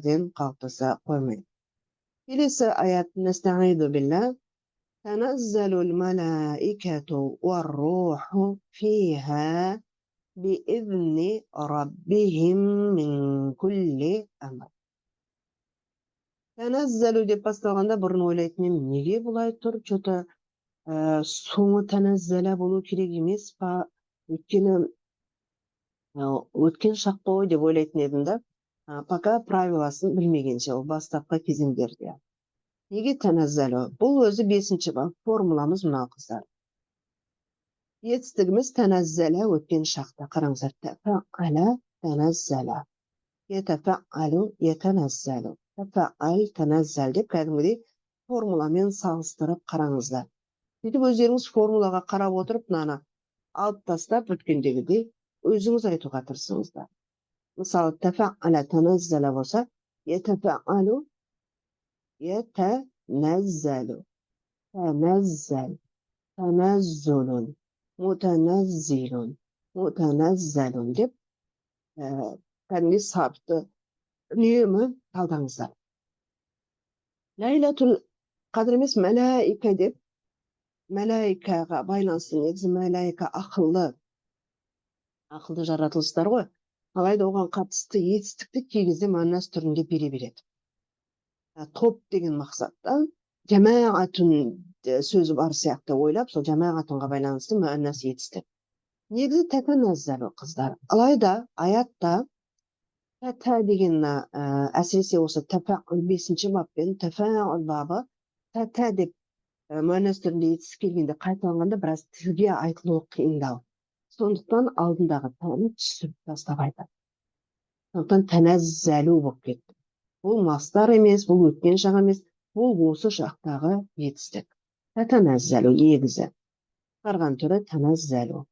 Бірден қалыптаса қоймайды. Келесі аят. Нәстағиду билла. Таназзалул малаикату вар-руху фиха биизни раббихим мин кулли амр. Тәнәззәлу деп басталғанда, бұрын ойлайтын едім, неге бұлай тұр, че-то соңы тәнәззәлә болу керек емес па, өйткені өткен шақ қой деп ойлайтын едім да, пока правиласын білмегенше, ол бастапқы кезеңдерде. Неге тәнәззәлу? Бұл өзі бесінші бап, формуламыз мынау, қыздар. Етістігіміз тәнәззәлә өткен шақта. Қараңыздар: тәфәәлә, тәнәззәлә, етәфәәлу, етәнәззәлу, тәфәәл, тәнәззәл деп кәдімгідей формуламен салыстырып қараңыздар. Сөйтіп, өздеріңіз формулаға қарап отырып, мынаны алып тастап, өткендегідей өзіңіз айтуға тырысыңыздар. Мысалы, тәфәәлә, тәнәззәлә болса, етәфәәлу, етәнәззәлу, тәнәззәл, тәнәззулун, мутаназзилун, мутаназзалун деп кәдімгідей сапты үнемі талдаңыздар. Ләйләтул қадір емес, мәләйка деп, мәләйкаға байланысты. Негізі мәләйка ақылды, ақылды жаратылыстар ғой. Алайда оған қатысты етістікті кей кезде мағынасы түрінде бере береді. Топ деген мақсатта жәмағатун сөзі бар сияқты ойлап, сол жәмағатунға байланысты мүәннәс етістік. Негізі тәтәнәззәлу, қыздар. Алайда аятта тәтә деген, әсіресе осы тәфәғүл бесінші бап пен тәфәғүл бабы, тәтә деп мүәннәс түрінде етістік келгенде, қайталанғанда, біраз тілге айтылуы қиындау. Сондықтан алдындағы тәні түсіріп тастап айтады. Сондықтан тәнәззәлу болып кетті. Бұл мастар емес, бұл өткен шақ емес, бұл осы жақтағы етістік. Тәтәнәззәлу негізі. Шығарған түрі тәнәззәлу.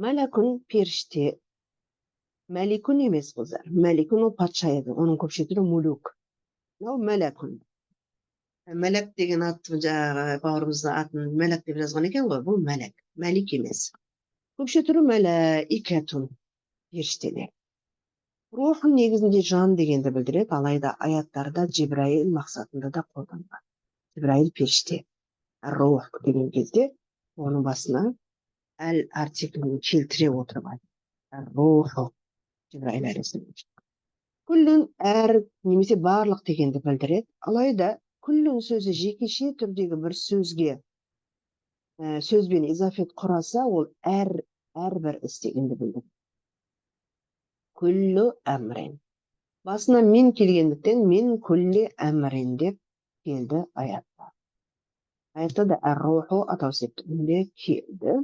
Мәләкүн періште. Мәликүн емес, қыздар. Мәликүн ол патша еді. Оның көпше түрі мулук. Мынау мәләкүн. Мәләк деген ат, жаңағы бауырымыздың атын Мәләк деп жазған екен ғой. Бұл мәләк. Мәлик емес. Көпше түрі мәләикәтун, періштелер. Рухын негізінде жан дегенді білдіреді, алайда аяттарда Жибраил мақсатында да қолданылады. Жибраил періште. Рух деген кезде оның басына әл артиклін келтіре отырып айтады. Руху, Жибраил алейхиссалам. Күллін әр немесе барлық дегенді білдіреді. Алайда күллін сөзі жекеше түрдегі бір сөзге сөзбен изафет құраса, ол әр, әрбір іс дегенді білдіреді. Күллі әмрин. Басына мин келгендіктен, мин күлли әмрин деп келді аятта. Аятта да әр-руху атау септігінде келді.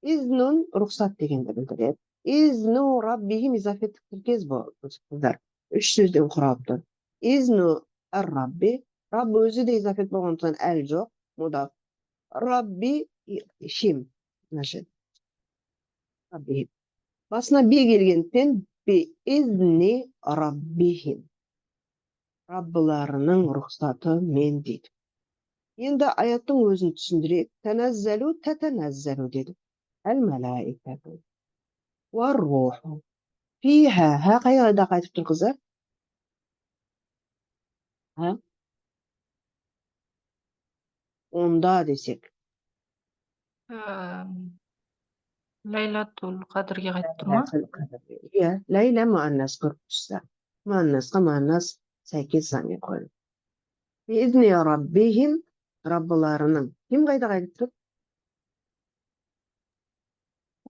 Изнун рұқсат дегенді білдіреді. Изну раббихим изафеттік тіркес бұл, қыздар. Үш сөзден құралып тұр. Изну ар-рабби. Рабб өзі де изафет болғандықтан, әл жоқ. Мудаф. Рабби хим. Значит. Раббихим. Басына би келгендіктен, би изни раббихим. Раббыларының рұқсаты мен дейді. Енді аяттың өзін түсіндірейік. Тәнәззәлу, тәтәнәззәлу деді. Әл мәләикәту. Уар-руху. Фиха. Ха қайда қайтып тұр, қыздар? Ха? Онда десек. Ләйләтул Қадірге қайтып тұр ма? Иә, ләйлә муаннас көріп тұрсыздар. Муаннасқа муаннас сәйкес замир қойылды. Биизни раббихим, раббыларының. Кім қайда қайтып тұр?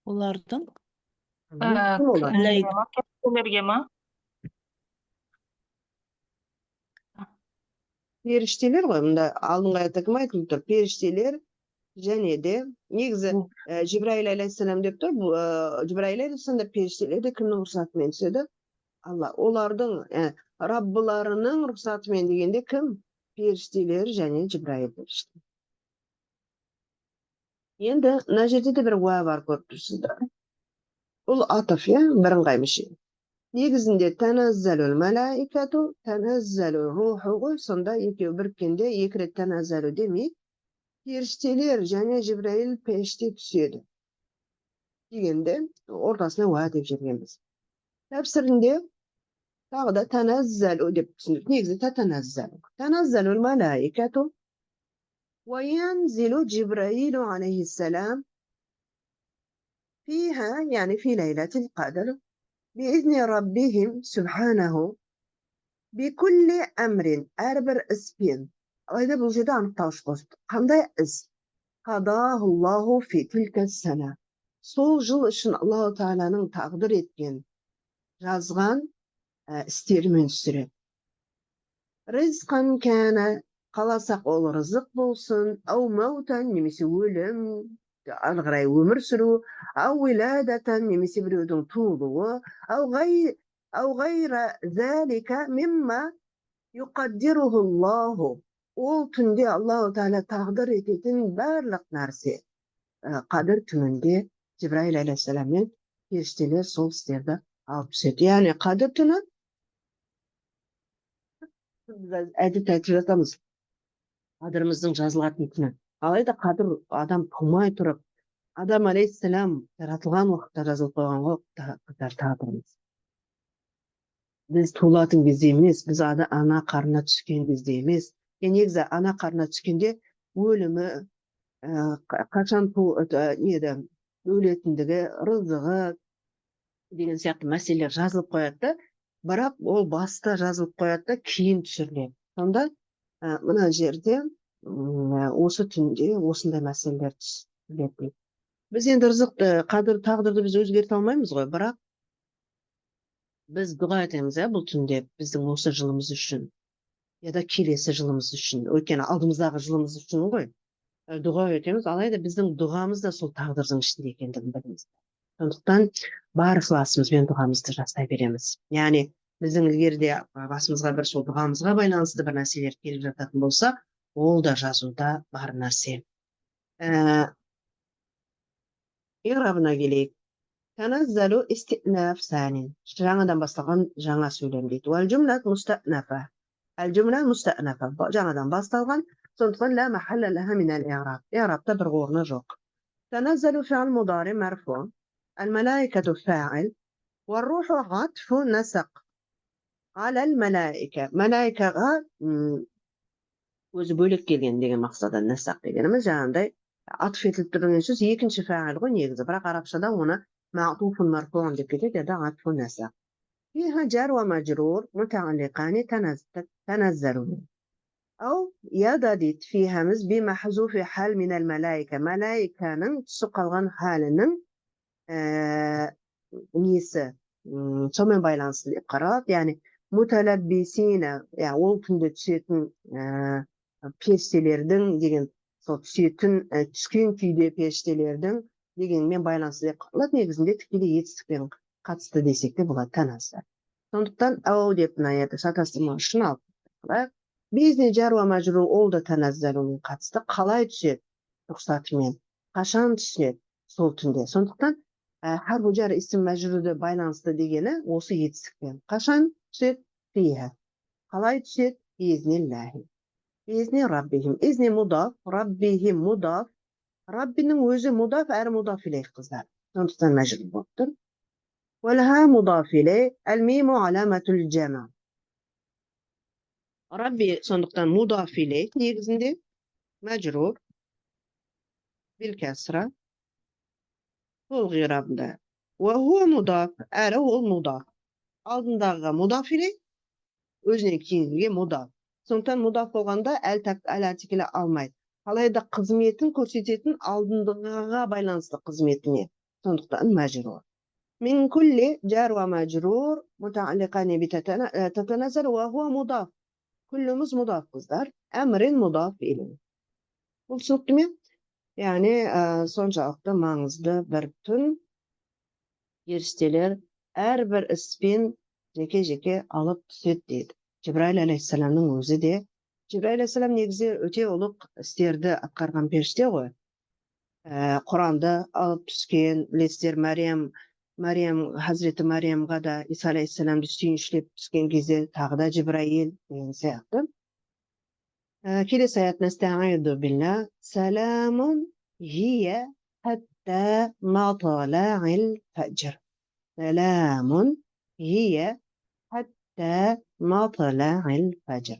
Олардың. Кім олар? Кімге ма? Періштелерге ма? Періштелер ғой, мында алдыңғы аятта кім айтылып тұр? Періштелер және де негізі Жибраил алейхиссалам деп тұр. Бұл, Жибраил алейхиссалам да, періштелер де кімнің рұқсатымен түседі? Алла. Олардың раббыларының рұқсатымен дегенде кім? Періштелер және Жибраил періште. Енді мына жерде де бір уә бар, көріп тұрсыздар. Бұл атыф, иә, бірыңғай мүше. Негізінде тәнәззәлул мәләикәту, тәнәззәлул руху ғой, сонда екеуі біріккенде екі рет тәнәззәлу демей, періштелер және Жибраил періште түседі дегенде ортасына уә деп жібергенбіз. Тәпсірінде Тағы да تنزل деп түсіндік. Негізі تتنزل. تنزل الملائكة وينزل جبرائيل عليه السلام فيها، يعني في ليلة القدر، بإذن ربهم سبحانه بكل أمر، әрбір іспен. Алайда бұл жерде анықтауыш қосты. Қандай іс? قضاه الله في تلك السنة. Сол жыл үшін Аллаху Тағаланың тағдыр еткен, жазған істерімен түсіреді. رزقا كان, қаласақ ол рызық болсын, أو موتا, немесе өлім, ары қарай өмір сүру, أو ولادة, немесе біреудің туылуы, أو غير ذلك مما يقدره الله. Ол түнде Аллаху Тағала тағдыр ететін барлық нәрсе. Қадір түнінде Жибраил алейхиссалам мен періштелер сол істерді алып түседі. Яғни қадір түні біз әдетте айтып жатамыз, қадіріміздің жазылатын күні. Алайда қадір адам тумай тұрып, Адам алейхиссалам жаратылған уақытта жазылып қойған ғой қыздар, тағдырымыз. Біз туылатын кезде емес, біз ана қарнына түскен кезде емес. Негізі ана қарнына түскенде өлімі, қашан неді өлетіндігі, рызығы деген сияқты мәселелер жазылып қояды да, бірақ ол баста жазылып қояды да, кейін түсіріледі. Сонда мына жерде осы түнде осындай мәселелер түсіріледі дейді. Біз енді рызықты, қадір, тағдырды біз өзгерте алмаймыз ғой, бірақ біз дұға етеміз, иә, бұл түнде біздің осы жылымыз үшін я да келесі жылымыз үшін, өйткені алдымыздағы жылымыз үшін ғой. Дұға етеміз, алайда біздің дұғамыз да сол тағдырдың ішінде екендігін білеміз. Сондықтан бар ықыласымызбен дұғамызды жасай береміз. Яғни біздің егер де басымызға бір сол дұғамызға байланысты бір нәрселер келіп жататын болса, ол да жазуда бар нәрсе. Иғрабына келейік. تنزل استئناف ثاني, жаңадан басталған жаңа сөйлем дейді. والجملة مستأنفة، الجملة مستأنفة, жаңадан басталған, сондықтан لا محل لها من الإعراب، إعرابта бір орны жоқ. تنزل فعل مضارع مرفوع، الملائكة فاعل، والروح عطف نسق على الملائكة، ملائكаға өзі бөлек келген деген мақсатта. نسق дегеніміз жаңағындай عطف етіліп тұр деген сөз, екінші фағил ғой негізі, бірақ арабшада оны معطوف مرفوع деп кетеді я да عطف نسق. فيها جار ومجرور متعلقان تنزل أو я да дейді. فيها بمحذوف حال من الملائكة، малайканың түсіп қалған халінің несі, сонымен байланысты деп қаралады. Яғни متلبسين, яғни ол түнде түсетін періштелердің деген, сол түсетін, түскен күйде періштелердің дегенмен байланысты деп қаралады. Негізінде тікелей етістікпен қатысты десек те болады. تنزل, сондықтан أو деп мына жерде шатастырмау үшін алып қалайық. بإذن جار ومجرور, ол да تنزل мен қатысты. Қалай түседі? Рұқсатымен. Қашан түседі? Сол түнде. Сондықтан حرف جر اسم مجرور ді байланысты дегені осы етістікпен. Қашан түседі? فيها. Қалай түседі? بإذن الله، بإذن ربهم. إذن مضاف، ربهم مضاف، Раббінің өзі مضاف әрі مضاف إليه қыздар, сондықтан мәжрур болып тұр. والهاء مضاف إليه، الميم علامة الجمع. رب сондықтан مضاف إليه негізінде мәжрур بالكسرة толық иғрабында. وهو مضاف, әрі ол مضاف, алдындағыға مضاف إليه, өзінен кейінгіге مضاف. Сондықтан مضاف болғанда әл артиклі алмайды, алайда қызметін көрсететін алдындағыға байланысты қызметіне, сондықтан мәжрур. من كل جار ومجرور متعلقان بتتنزل وهو مضاف، كل مыз مضاف қыздар، أمر مضاف إليه. Бұл түсінікті ме? Яғни соншалықты маңызды бір түн, періштелер әрбір іспен жеке жеке алып түседі дейді. Жибраил алейхисаламның өзі де, Жибраил алейхисалам негізі өте ұлық істерді атқарған періште ғой. Құранды алып түскен, білесіздер. Мариям, Хазіреті Мариямға да Иса алейхисаламды сүйіншілеп түскен кезде тағы да Жибраил деген сияқты. Келесі аят. نستعيذ بالله. سلام هي حتى مطلع الفجر. سلام هي حتى Хатта матла'ил фажр.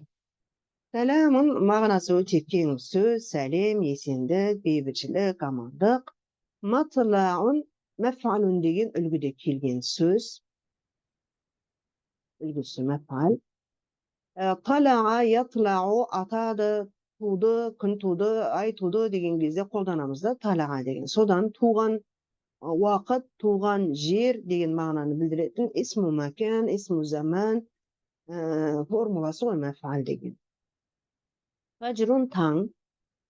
Сәламун мағынасы өте кең сөз, сәлем, есендік, бейбітшілік, амандық. Матла'ун мәф'алун деген үлгіде келген сөз. Үлгісі мәф'ал. Тала'a, ятлa'у, атады, туды, күн туды, ай туды деген кезде қолданамыз да тала'a деген. Содан туған уақыт, туған жер деген мағынаны білдіретін исму мәкән, исму заман формуласы ғой мәф'ал деген. Фәжрун таң,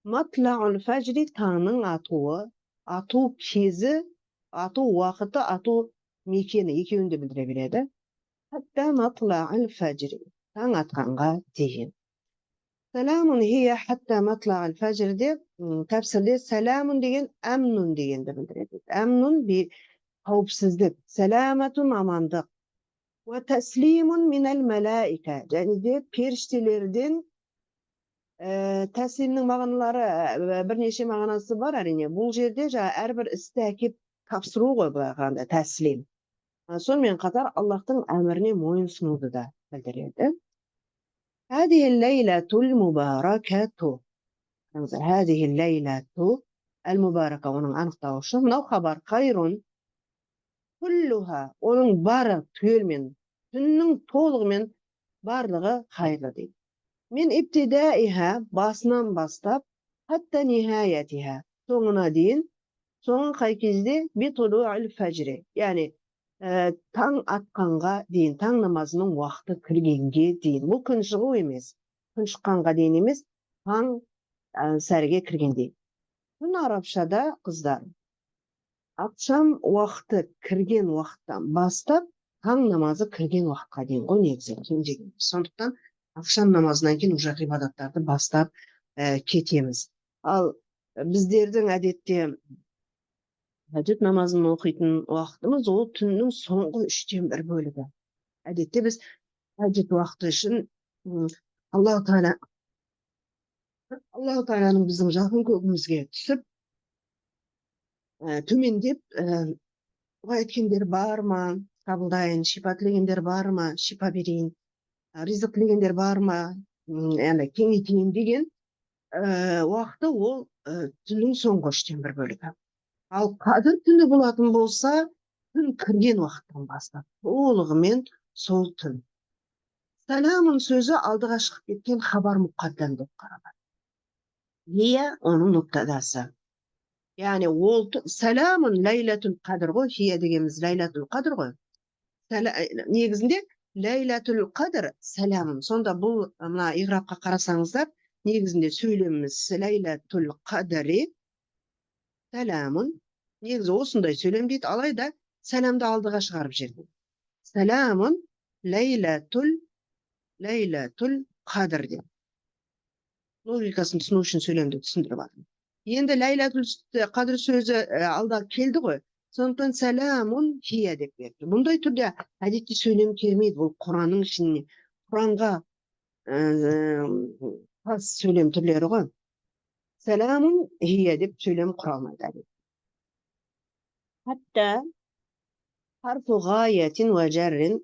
матла'ул фәжри таңның атуы, ату кезі, ату уақыты, ату мекені екеуін де білдіре береді. Хатта матла'ил фәжри, таң атқанға дейін. Сәламун хия хатта матла'ил фәжр деп тәпсірде сәламун деген әмнун дегенді білдіреді. Әмнун bir қауіпсіздік, сәламатун амандық. Уа тәслимун минәл мәләика, және де періштелерден. Тәслимнің мағыналары бірнеше мағынасы бар әрине. Бұл жерде жаңа әрбір істі әкеп тапсыру ғой былай қарағанда тәслим. Сонымен қатар Аллахтың әміріне мойын сұнуды да білдіреді. Һәдихил ләйләтул мубаракату. Қараңыздар, һәдихил ләйләту әл мубарака оның анықтауышы. Мынау хабар хайрун күллуха, оның бары түгелмен, түннің толығымен барлығы хайырлы дейді. Мен ибтидаиха, басынан бастап, хатта нихаятиха, соңына дейін, соңы қай кезде? Би тулу'ил фәжри, яғни таң атқанға дейін, таң намазының уақыты кіргенге дейін. Бұл күн шығу емес, күн шыққанға дейін емес, таң сәріге кірген дейін. Күн арабшада, қыздар, ақшам уақыты кірген уақыттан бастап, таң намазы кірген уақытқа дейін ғой негізі түн деген. Сондықтан ақшам намазынан кейін уже ғибадаттарды бастап кетеміз. Ал біздердің әдетте тәһәжжүд намазын оқитын уақытымыз ол түннің соңғы 1/3 бөлігі. Әдетте біз тәһәжжүд уақыты үшін Аллаху Тағала, Аллаху Тағаланың біздің жақын көгімізге түсіп, төмендеп, дұға еткендер бар ма, қабылдайын, шипа тілегендер бар ма, шипа берейін, ризық тілегендер бар ма, яғни кеңейтейін деген уақыты ол түннің соңғы 1/3 бөлігі. Ал қадір түні болатын болса, түн кірген уақыттан бастап толығымен сол түн. Сәламун сөзі алдыға шығып кеткен хабар мұқаддам деп қаралады. Хия оның мұптадасы. Яғни ол сәламун ләйләтул қадр ғой, хия дегеніміз ләйләтул қадр ғой. Негізінде ләйләтул қадр сәламун. Сонда бұл мына иғрабқа қарасаңыздар, негізінде сөйлеміміз ләйләтул қадри сәламун. Негізі осындай сөйлем дейді, алайда сәламды алдыға шығарып жіберді. Сәламун ләйләтул қадр деп. Логикасын түсіну үшін сөйлемді түсіндіріп жатырмын. Енді ләйләтул қадр сөзі алда келді ғой. Сондықтан сәламун хия деп берді. Бұндай түрде әдетте сөйлем келмейді. Бұл Құранның ішіне, Құранға хас сөйлем түрлері ғой. Сәламун хия деп сөйлем құра алмайды әдетте. Хатта харфу ғаятин уа жаррин.